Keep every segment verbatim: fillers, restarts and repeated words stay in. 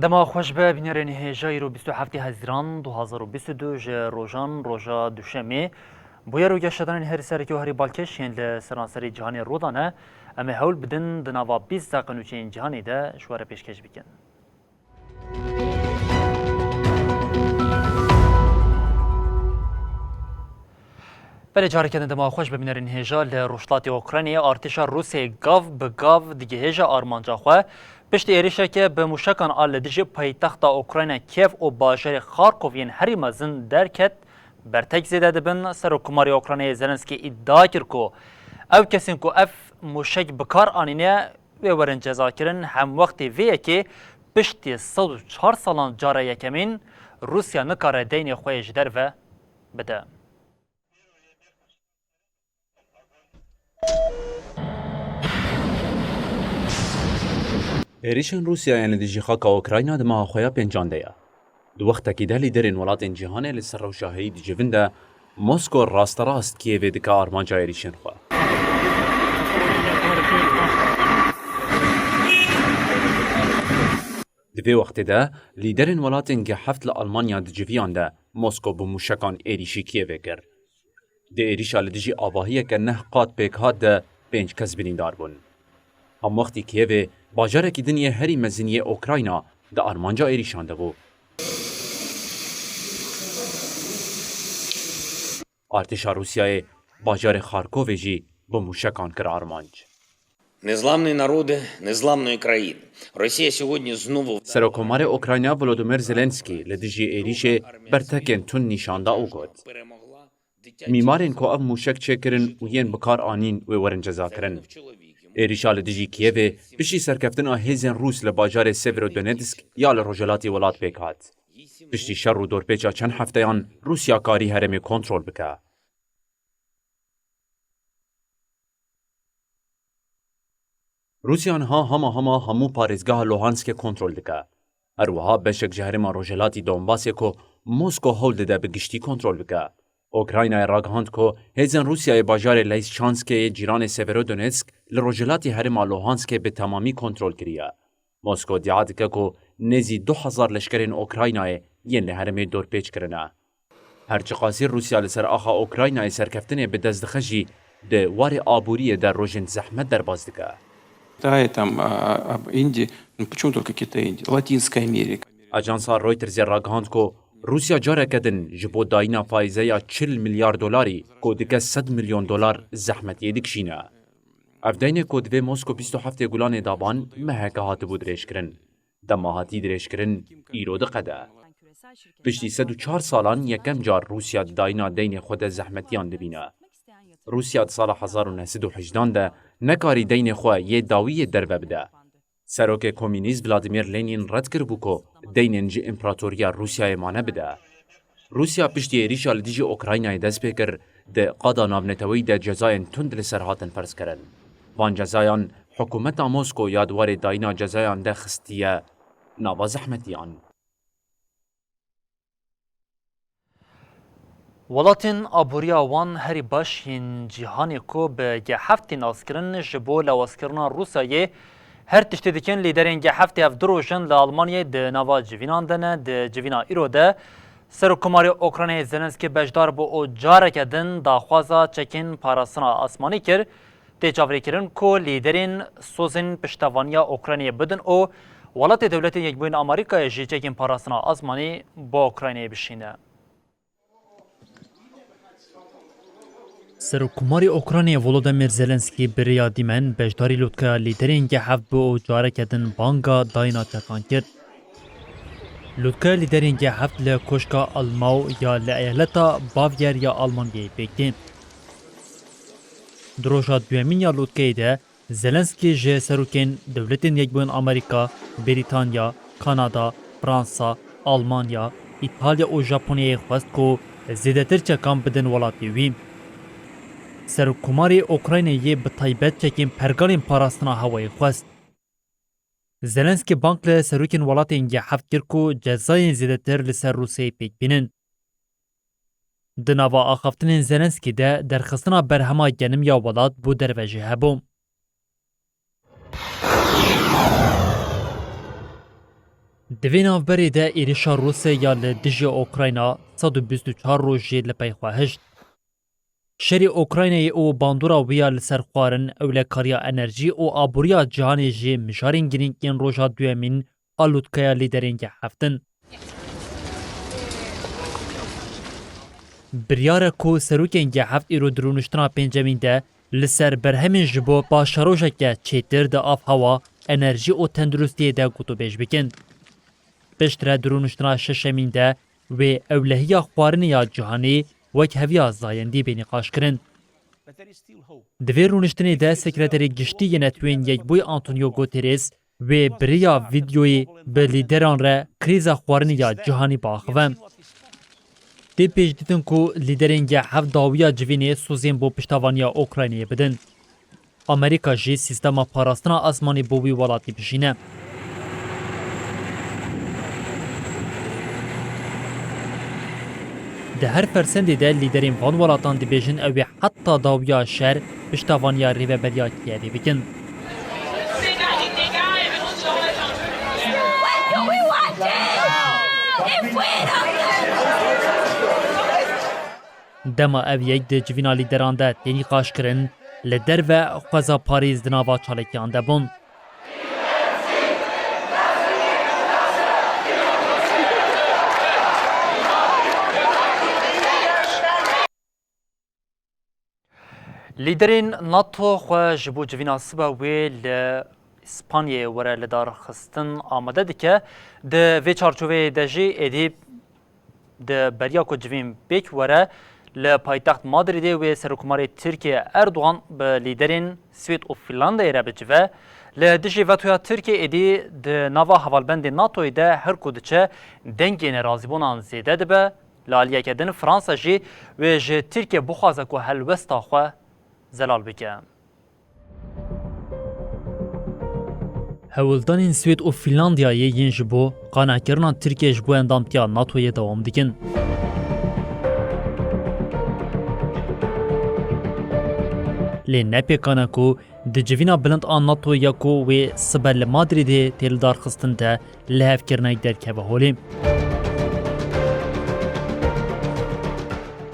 Dema xweş be, bînerên hêja, îro bîst û heftê Hezîran du hazar û bîst û du, ji rojan roja Duşemê. Bûyer û geşedanên herî sereke û herî balkêş yên li seranserê cîhanê rû dane, em ê hewl bidin di nava bîst zaq û nûçeyên cîhanê de ji we re pêşkêş bikin. Belê, careke din dema xweş be, bînerên hêja. Li rojhilatê Ukraynayê artêşa Rûsyayê gav bi gav digihêje armanca xwe. Piştî êrişeke bi mûşekan a li dijî paytexta Ukrayna Kiev û bajarê Kharkov yên herî mezin derket, bertek zêde dibin. Serokkomarê Ukraynayê Zelenskî îdia kir ku ew kesên ku ev mûşek bi kar anîne, wê werin cezakirin. Hemwextê vê yekê, piştî sed û çar salan cara yekemîn, Rûsya nikare deynê xwe yê ji derve bide. Êrişên Rûsyayê li dijî xaka Ukrayna di meha xwe ya pêncan de ye. Di wextekî de lîderên welatên cîhanê li ser rewşa heyî dicivin de, Mosko rasterast Kiyevê dike armanca êrişên xwe. Di vê wextê de lîderên welatên G heft li Almanya diciviyan de Mosko bi mûşekan êrîşî Kiyevê kir. Di êrîşa li dijî avahiyeke neh qat pêk hat de pênc kes birîndar bûn. Hemwextî Kiyevê, bajarekî din yê herî mezin yê Ukrayna, di armanca êrîşan de bû. Artêşa Rûsyayê bajarê Xarkovê jî bi mûşekan kir armanc. Незламні народи незламної країни. Росія сьогодні знову Serokkomarê Ukrayna Volodymyr Zelenskî li dijî êrîşê bertekên tund nîşan da û got, Mîmarên ku ev mûşek çêkirin û yên bi kar anîn, wê werin cezakirin. Êrîşa li dijî Kiyevê piştî serkeftina hêzên Rûs li bajarê Severodonetsk ya li rojhilatî welat pêk hat. Piştî şer û dorpêça çend hefteyan, Rûsya karî herêmê kontrol bike. Rûsya niha hema hema hemû parêzgeha Luhanskê kontrol dike. Her wiha beşek ji herêma rojhilatî Donbasê ku Mosko hewl dide bi giştî kontrol bike. Ukraynayê ragihand ku hêzên Rûsyayê bajarê Lysychanskê yê cîranê Severodonetsk li rojhilatî herêma Luhanskê bi temamî kontrol kiriye. Mosko îdia dike ku nêzî du hezar leşkerên Ukraynayê yên li herêmê dorpêç kirine. Her çiqasî Rûsya li ser axa Ukraynayê serkeftinê bi dest dixe jî, di warê aboriyê de rojên zehmet derbas dike. Китае, там, а, об Индии, ну, почему только Китай, Индия? Латинская Америка. Ajansa Reutersê ragihand ku Rûsya careke din ji bo dayîna faîzeya çil milyar dolarî ku dike sed milyon dolar zehmetiyê dikişîne. Ev deynê ku divê Mosko bîst û heftê Gulanê daban meheke hatibû dirêjkirin. Dema hatî dirêjkirin, îro diqede. Piştî sed û çar salan yekem car Rûsya di dayîna deynê xwe de zehmetiyan dibîne. Rûsya di sala hezar û neh sed û hejdan de nekarî deynê xwe yê dawiyê derve bide. Serokê komînîst Vladimir Lenin red kiribû ku deynên ji Împaratoriya Rûsyayê mane bide. Rûsya piştî êrîşa li dijî Ukraynayê dest pê kir, di qada navneteweyî de cezayên tund li ser hatin ferzkirin. Van cezayan hikûmeta Mosko ya di warê dayîna cezayan de xistiye nava zehmetiyan. Welatên aboriya wan herî baş yên cîhanê ku bi G heft tê naskirin, ji bo lawazkirina Rûsyayê her tiştê dikin. Lîderên G heft tê ev du roj in li Almanyayê di nava civînan de ne. Di civîna îro de Serokkomarê Ukraynayê Zelenskî beşdar bû û careke din daxwaza çekên parastina asmanî kir. Tê çavrêkirin ku lîderên sozên piştevaniya Ukraynayê bidin û welatê Dewletên Yekbûyî Amerîkayê jî çekên parastina asmanî bo Ukraynayê bişîne. Serokkomarê Ukraynayê Volodymyr Zelenskî bi rêya dîmen beşdarî lûtkeya lîderên G heft bû û careke din banga dayîna çekan kir. Lûtkeya lîderên G heft li Koşka Almau ya li eyaleta Bavyera ya Almanyayê pêk tê. Di roja duyemîn ya lûtkeyê de Zelenskî ji serokên Dewletên Yekbûyên Amerîka, Brîtanya, Kanada, Fransa, Almanya, Îtalya û Japonyayê xwest ku zêdetir çekan bidin welatê wî. Serokkomarê Ukraynayê bi taybet çekên pergalên parastina hewayê xwest. Zelenskî bang li serokên welatên G heft kir ku cezayên zêdetir li ser Rûsyayê pêk bînin. Di nava axaftinên Zelenskî de derxistina berhema genim ya welat bo derve jî hebû. Di vê navberê de êrişa Rûsya ya li dijî Ukrayna sed û bîst û çar roj jê li pey xwe hişt. Şerê Ukraynayê û bandora wê ya li ser xwarin, ewlekariya enerjî û aboriya cîhanê jî mijarên girîng yên roja duyemîn a lûtkeya lîderên G heft in. Biryar e ku serokên G heft îro di rûniştina pêncemîn de li ser berhemên ji bo paşerojeke çêtir di av, hewa, enerjî û tenduristiyê de gotûbêj bikin. Piştre di rûniştina şeşemîn de wê ewlehiya xwarinê ya cîhanê wek heviya zayendî bê nîqaşkirin. Di vê rûniştinê de Sekreterê Giştî yê Netewên Yekbûyî Antonio Guterres wê bi rêya vîdyoyê bi lîderan re krîza xwarinê ya cîhanî biaxive. Tê pêşdîtin ku lîderên G heft dawiya civînê sozên bo piştavaniya Ukraynayê bidin. Amerîka jî sîstema parastina asmanî bo wî welatî bişîne. Di her fersendê de lîderên van welatan dibêjin ew ê heta dawiya şer piştavaniya rêveberiya Kîevê bikin. Dema ev yek di civîna lîderan de tê nîqaşkirin, li derve xweza Parîs di nava çalekiyan de bûn. Lîderên NATO xwe ji bo civîna sibe wê li Spanyayê were lidarxistin amade dike. Di vê çarçoveyê de jî êdî di beriya ku civîn pêk were, li paytext Madrîdê wê Serokkomarê Tirkiyê Erdogan bi lîderên Swêd û Fînlandiyê re bicive. Li dijî vetoya Tirkiyê êdî di nava hevalbendê NATOyê de her ku diçe dengê nerazîbûnan zêde dibe. Li aliyeke din Fransa jî wê ji Tirkiyê bixwaze ku helwesta xwe zelal bike. Hewldanên Swêd û Fînlandiyayê yên ji bo qane'kirina Tirkiyê ji bo endamtiya NATOyê dewam dikin. Lê ne pêkan e ku di civîna bilind a NATO ya ku wê sibe li Madrîdê tê lidarxistin de lihevkirinek derkeve holê.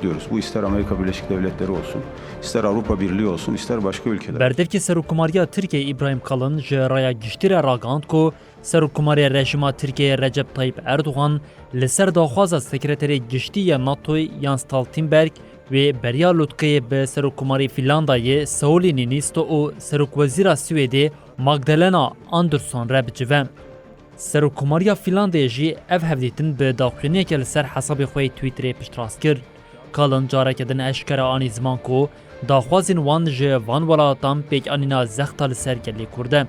Diyoruz. Bu ister Amerika Birleşik Devletleri olsun, ister Avrupa Birliği olsun, ister başka ülkeler. Berdevkê Serokkomariya Tirkiyê Îbrahîm Kalin ji raya giştî re ragihand ku Serokkomarê rejîma Tirkiyeyê Recep Tayyip Erdogan li ser daxwaza Sekreterê Giştî ya NATOyê Jens Stoltenberg wê beriya lûtkeyê bi Serokkomarê Fînlandayê Sauli Niinisto û Serokwezîra Swêdê Magdalena Andersson re bicive. Serokkomariya Fînlandiyê jî ev hevdîtin bi daxuyaniyeke li ser hesabê xwe yê Twitterê piştrast kir. Kalin careke din eşkere anî ziman ku daxwazên wan ji van welatan pêkanîna zexta li ser gelê Kurd e.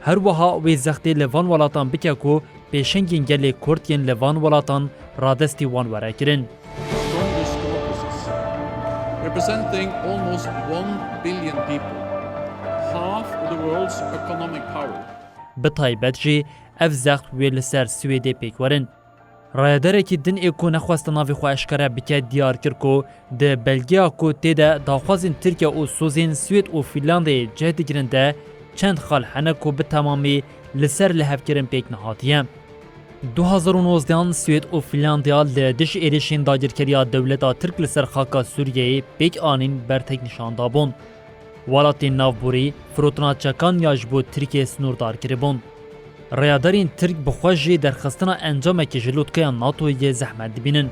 Her wiha wê zextê li van welatan bike ku pêşengên gelê Kurd yên li van welatan radestî wan were kirin. Strongest democracies, representing almost one billion people, half of the world's economic power. Bi taybet jî ev zext wê li ser Swêdê pêk werin. Rayedarekî din ê ku nexweste navê xwe eşkere bike diyar kir ku di belgeya ku tê de daxwazên Tirkiye û sozên Swêd û Fînlandiyê cih digirin de çend xal hene ku bi temamî li ser lihevkirin pêk nehatiye. Du hazar û nozdehan Swêd û Fînlandiya li dij êrişên dagirkeriya dewleta Tirk li ser xaka Sûriyeyê pêk anîn bertek nîşan dabûn. Welatên navborî firotina çekan ya ji bo Tirkiyê sînordar kiribûn. Rayedarên Tirk bi xwe jî derxistina encamekê ji lûtkeya NATOyê zehmet dibînin.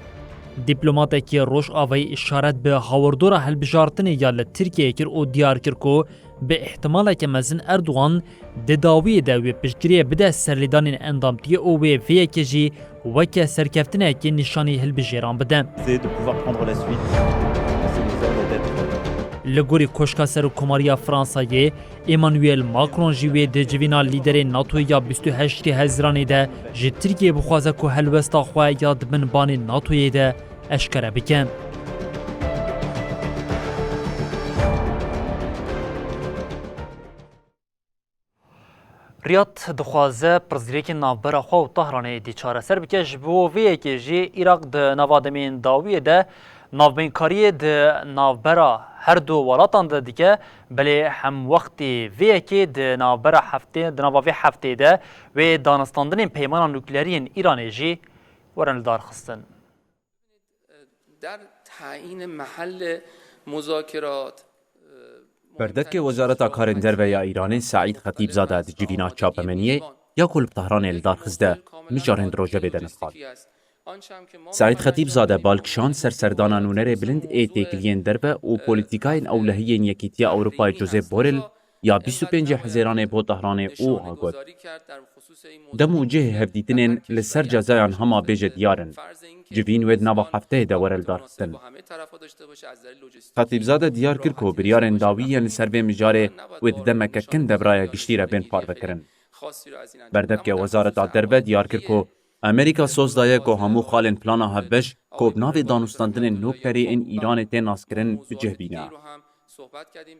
Dîplomatekî Rojavayî îşaret bi hawirdora hilbijartinê ya li Tirkiyeyê kir û diyar kir ku bi îhtimaleke mezin Erdogan di dawiyê de wê piştgiriyê bide serlêdanên endamtiyê û wê vê yekê jî weke serkeftinekê nîşanî hilbijêran bide. C'est de pouvoir prendre la suite à ces nouvelles dettes. Li gorî Koşka Serokkomariya Fransayê, Emmanuel Macron jî wê di civîna lîderên NATOyê ya bîst û heştê Hezîranê de ji Tirkiyê bixwaze ku helwesta xwe ya di bin banê NATOyê de eşkere bike. Riyad dixwaze pirsgirêkên navbera xwe û Tahranê êdî çareser bike. Ji bo vê yekê jî Iraq di nava demên dawiyê de Navbeynkariye di navbera her du welatan de dike, belê hemwextê vê yekê di navbera heftê, di nava vê heftê de wê danistandinên peymana nuklerî yên Îranê jî werin li dar xistin. در تعیین محل مذاکرات، Berdevkê Wezareta Karên Derve ya Îranê Seîd Xetîbzade di civîna çapemeniyê ya ku li Tehranê li dar xist de mijarên di rojevê de nirxand. Seîd Xetîbzade bal kişand ser serdana nûnerê bilind ê têkiliyên derve û polîtîkayên ewlehiyên Yekîtiya Ewropayê Josep Borrell ya bîst û pêncê Hezêranê bo Tehranê û wiha got: Dem û cihê hevdîtinên li ser cezayan hema bêje diyar in. Civîn wê di nava hefteyê de were lidarxistin. Xetîbzade diyar kir ku biryarên dawî yên li ser vê mijarê wê di demeke kin devraya giştî re bên parvekirin. Berdevkê Wezareta Derve diyar kir ku Amerîka soz daye ku hemû xalên plana hevbeş ku bi navê danûstandinên nuklerî ên Îranê tên naskirin bi cih bîne.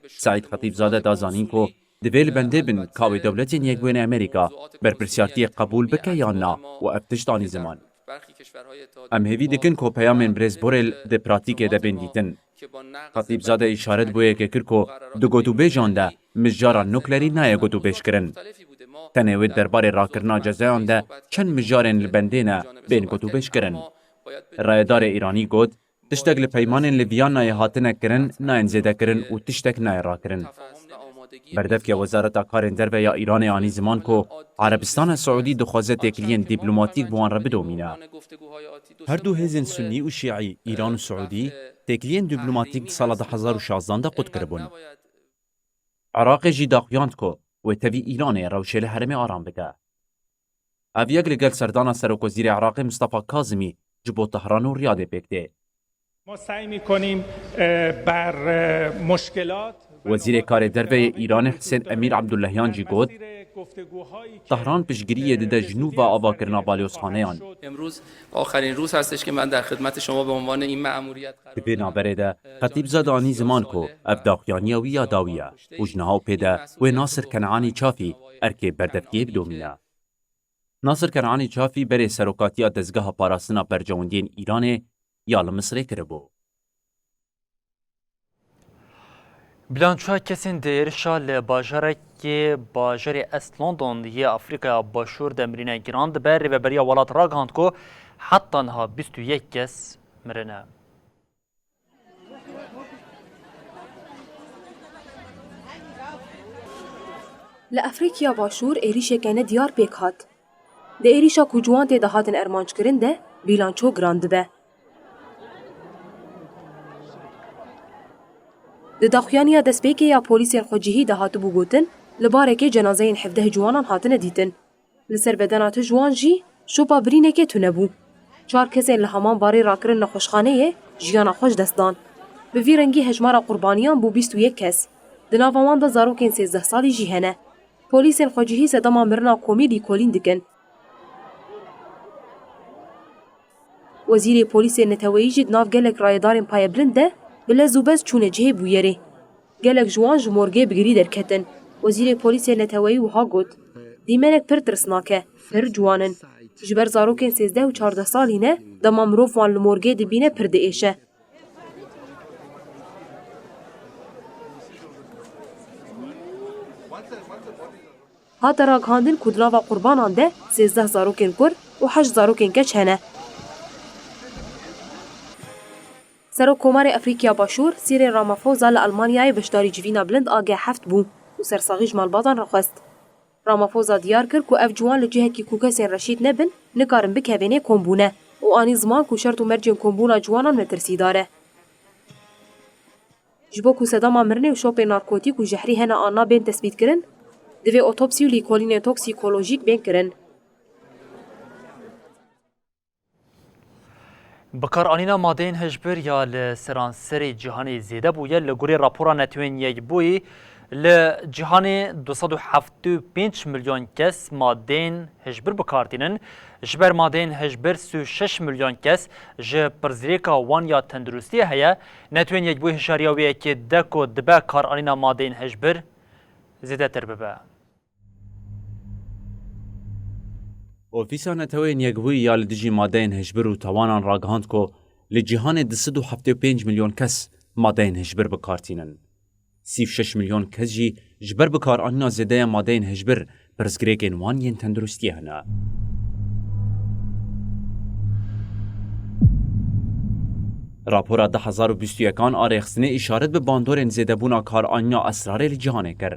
Seîd Xetîbzade da zanîn ku divê li bendê bin ka wê Dewletên Yekbûyên Amerîka berpirsiyartiyê qebûl bike yan na û ev tişt anî ziman. Em hêvî dikin ku peyamên birêz Borrell di pratîkê de bên dîtin. Xetîbzade îşaret bo yekê kir ku di gotûbêjan de mijara nuklerî nayê gotûbêjkirin. Tenê wê derbarê rakirina cezayan de çend mijarên li bendê ne bên gotûbêjkirin. Rayedarê Îranî got: Tiştek li peymanên li Vîyannayê hatine kirin nayên zêdekirin û tiştek nayê rakirin. Berdevkê Wezareta Karên Derve ya Îranê anî ziman ku Erebistana Siûdî dixwaze têkiliyên dîplomatîk bi wan re bidomîne. Her du hêzên Sunnî û Şîî, Îran û Siûdî, têkiliyên dîplomatîk di sala du hezar û şazdan de qut kiribûn. Iraqê jî daxuyand ku wê tevî Îranê rewşê li herêmê aram bike. Ev yek li gel serdana Serokwezîrê Iraqê Mistefa Kazimî ji bo Tehran û Riyadê pêk tê. ما سعی می‌کنیم، اه، بر، اه، مشکلات و Wezîrê Karê Derve yê Îranê Hisên Emîr Ebdullahyan jî got, Tehran piştgiriyê dide ji nû ve avakirina balyozxaneyan. امروز آخرین روز هستش که من در خدمت شما به عنوان این مأموریت قرار Di vê navberê de Xetîbzade anî ziman ku ev daxuyaniya wî ya dawî ye û ji niha û pê de wê Nasir Kenanî Çafî erkê berdevkiyê bidomîne. Nasir Kenanî Çafî berê serokatiya dezgeha parastina berjewendiyên Îranê ya li Misirê kiribû. Bilançoya kesên di êrişa li bajarekê bajarê East London yê Afrîkaya Başûr de mirîne giran dibe. Rêveberiya welat ragihand ku heta niha bîst û yek kes mirine. Li Efrîkya Başûr êrîşeke nediyar pêk hat. Di êrîşa ku ciwan tê de hatin ermanc kirin de, bîlanço giran dibe. Di daxuyaniya destpêkê ya polîsên xwecihî de hatibû gotin, li barekê cenazeyên hevdeh ciwanan hatine dîtin. Li ser bedena tu ji wan jî şopa birînekê tune bû. Çar kesên li heman barê rakirin nexweşxaneyê jiyana xwe ji dest dan. Bi vî rengî hejmara qurbaniyan bû bîst û yek kes. Di nava wan de zarokên sêzdeh salî jî hene. Polîsên xwecihî sedema mirina komî lîkolîn dikin. Wezîrê Polîsê Neteweyî jî di nav gelek rayedarên payebilind de bi lez û bez çûne cihê bûyerê. Gelek ji wan ji morgê bi girî derketin. Wezîrê Polîsê Neteweyî wiha got, Dîmenek pir tirsnak e, pir ciwan in. Ji ber zarokên sêzdeh û çardeh salî ne, dema mirov wan li morgê dibîne pir diêşe. Hate ragihandin ku di nava qurbanan de sêzdeh zarokên kur û heşt zarokên keç hene. Serok Komarê Efrîkya Başûr, Cyril Ramaphosa li Elmanyayê beşdarî civîna bilind A G heft bû û sersaxî ji malbatan re xwest. Ramaphosa diyar kir ku ev ciwan li cihekî ku kesên reşîd nebin, nikarin bikevên ê kombûne û anî ziman ku şert û mercên kombûna ciwanan metirsîdar e. Ji bo ku sedema mirinê û şopên narkotîk û jehrî hene an na bên tespîtkirin, divê otopsî û lîkolînên toksîkolojîk bên kirin. Bikaranîna madeyên hişbir ya li seranserê cîhanê zêde bûye. Li gorî rapora Netewên Yekbûyî, li cîhanê du sed û heft û pênc milyon kes madeyên hişbir bi kar tînin. Ji ber madeyên hişbir sî û şeş milyon kes ji pirsgirêka wan ya tenduristiyê heye. Netewên Yekbûyî hişyariya wê yekê dide ku dibe karanîna madeyên hişbir zêdetir bibe. Ofîsa Neteweyên Yekbûyî ya li dijî madeyên hişbir û tawanan ragihand ku Li cîhanê du sed û heftê û pênc milyon kes madeyên hişbir bi kar tînin. Sî û şeş milyon kes jî ji ber bikaranîna zêde ya madeyên hişbir pirsgirêkên wan yên tenduristiyê hene. Rapora du hezar û bîst û yekan a rêxistinê îşaret bi bandorên zêdebûna karanîna esrarê li cîhanê kir.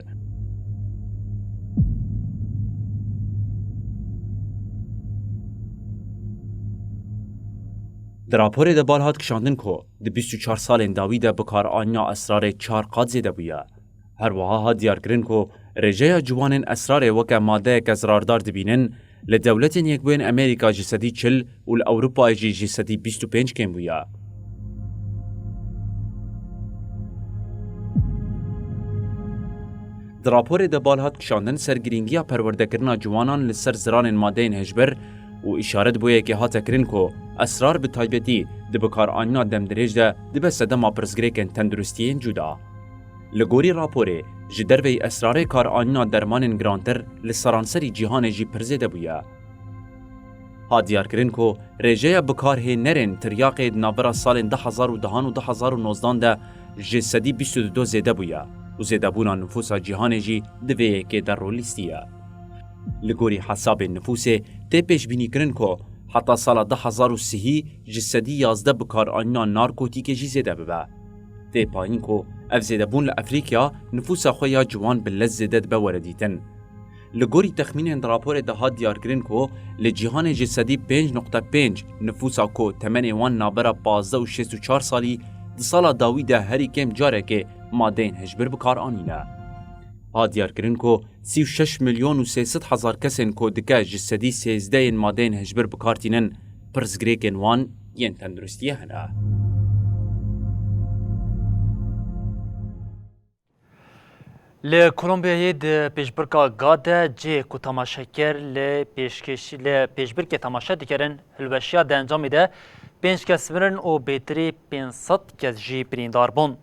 Di raporê de bal hat kişandin ku di bîst û çar salên dawî de bikaranîna esrarê çar qat zêde bûye. Her wiha hat diyarkirin ku rêjeya ciwanên esrarê weke madeyeke zirardar dibînin, li Dewletên Yekbûyên Amerîka ji sedî çil û li Ewropayê jî ji sedî bîst û pênc kêm bûye. Di raporê de bal hat kişandin ser girîngiya perwerdekirina ciwanan li ser ziranên madeyên hişbir û îşaret bo yekê hate kirin ku esrar bi taybetî di bikaranîna demdirêj de dibe sedema pirsgirêkên tenduristiyên cuda. Li gorî raporê, ji derveyî esrarê karanîna dermanên girantir li seranserî cîhanê jî pir zêde bûye. Hat diyarkirin ku rêjeya bikarhênerên tiryaqê di navbera salên du hezar û dehan û du hezar û nozdan de ji sedî bîst û du zêde bûye û zêdebûna nifûsa cîhanê jî di vê yekê de rolîstî ye. Li gorî hesabên nifûsê tê pêşbînîkirin ku heta sala du hezar û sihî ji sedî yazdeh bikaranîna narkotîkê jî zêde bibe. Tê payîn ku ev zêdebûn li Efrîkya nifûsa xwe ya ciwan bi lez zêde dibe were dîtin. Li gorî texmînên di raporê de hat diyarkirin ku li cîhanê ji sedî pênc nokta pênc nifûsa ku temenê wan navbera pazdeh û şêst û çar salî di sala dawî de herî kêm carekê madeyên hişbir bi kar anîne. Hat diyarkirin ku sî û şeş milyon û sê sed hezar kesên ku dike ji sedî sêzdeh yên madeyên hişbir bi kar tînin, pirsgirêkên wan yên tenduristiyê hene. Li Kolombiyayê di pêşbirka ga de cihê ku temaşeker li pêşkêş-, li pêşbirkê temaşe dikirin, hilweşiya di encamê de pênc kes mirin û bêtirî pênc sed kes jî birîndar bûn.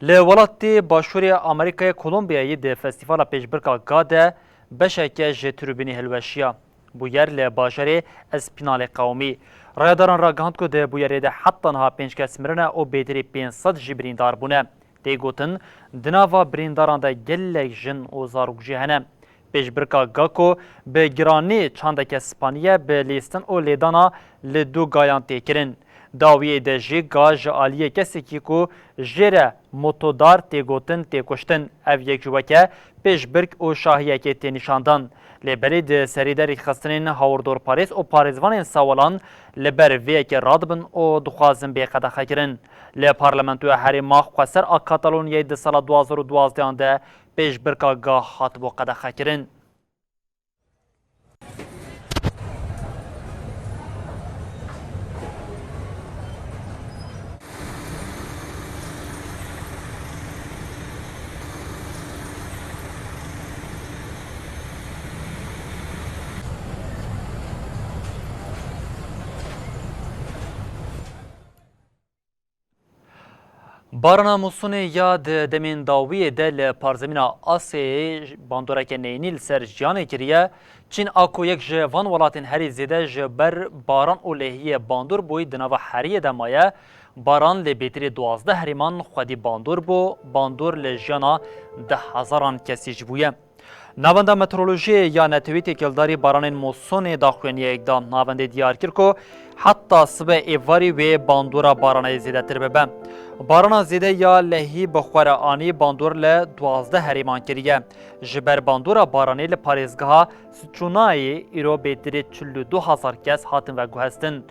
Li welatê Başûrê Amerîkayê Kolombiyayê di festîvala pêşbirka ga de beşeke ji tribûnê hilweşiya. Bûyer li bajarê Espinalê qewimî. Rayedaran ragihand ku di bûyerê de heta niha pênc kes mirine û bêtirî pênc sed jî birîndar bûne. Tê gotin, di nava birîndaran de gelek jin û zarok jî hene. Pêşbirka ga ku bi giranî çandeke sipaniye bi lîstin û lêdana li du gayan tê kirin. Dawiyê de jî ga ji aliyê kesekî ku jê re motodar tê gotin tê kuştin. Ev yek ji weke pêşbirk û şahiyekê tê nîşandan. Lê belê di serî de rêkxistinên hawirdorparêz û parêzvanên sawalan li ber vê yekê radibin û dixwazin bê qedexekirin. Li Parlamentoya Herêma Xweser a Katalonyayê di sala du hazar û duwazdeh de pêşbirka ga hatibû qedexekirin. Barana musonê ya di demên dawiyê de li parzemîna Asyayê bandoreke neyînî li ser jiyanê kiriye. Çîn a ku yek ji van welatên herî zêde ji ber baran û lehiyê bandor bûyî di nava heriyê de maye. Baran li bêtirî duwazdeh herêman xwedî bandor bû. Bandor li jiyana deh hezaran kesî jî bûye. Navenda Meteorolojiyê ya Netewî têkildarî baranên mosonê daxuyaniyek da. Navendê diyar kir ku heta sibe êvarî wê bandora baranê zêdetir bibe. Barana zêde ya lehî bi xwe re anî bandor li duwazdeh herêman kiriye. Ji ber bandora baranê li parêzgeha Siçûnayê îro bêtirî çil û du hezar kes hatin veguhestin.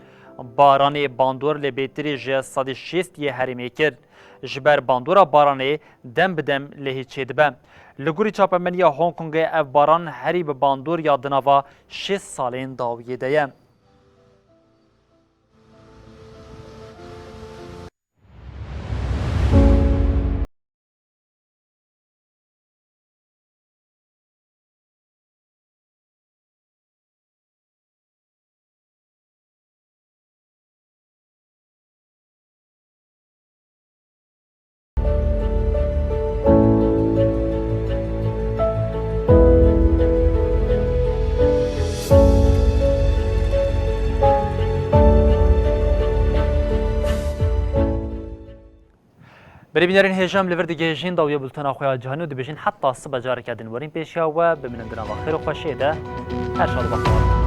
Baranê bandor li bêtirî ji sedî şêst yê herêmê kir. Ji ber bandora baranê dem bi dem lehî çêdibe. Li gorî çapemeniya Hong Kongê ev baran herî bi bandor ya di nava şêst salên dawiyê de ye. Berê bînerên hêja, em li vir digihêjin dawiya bultena xwe ya cîhanî û dibêjin heta sibe careke din werîn pêşiya we, bimînin di nava xêr û xweşiyê de. Her şad û bextewar.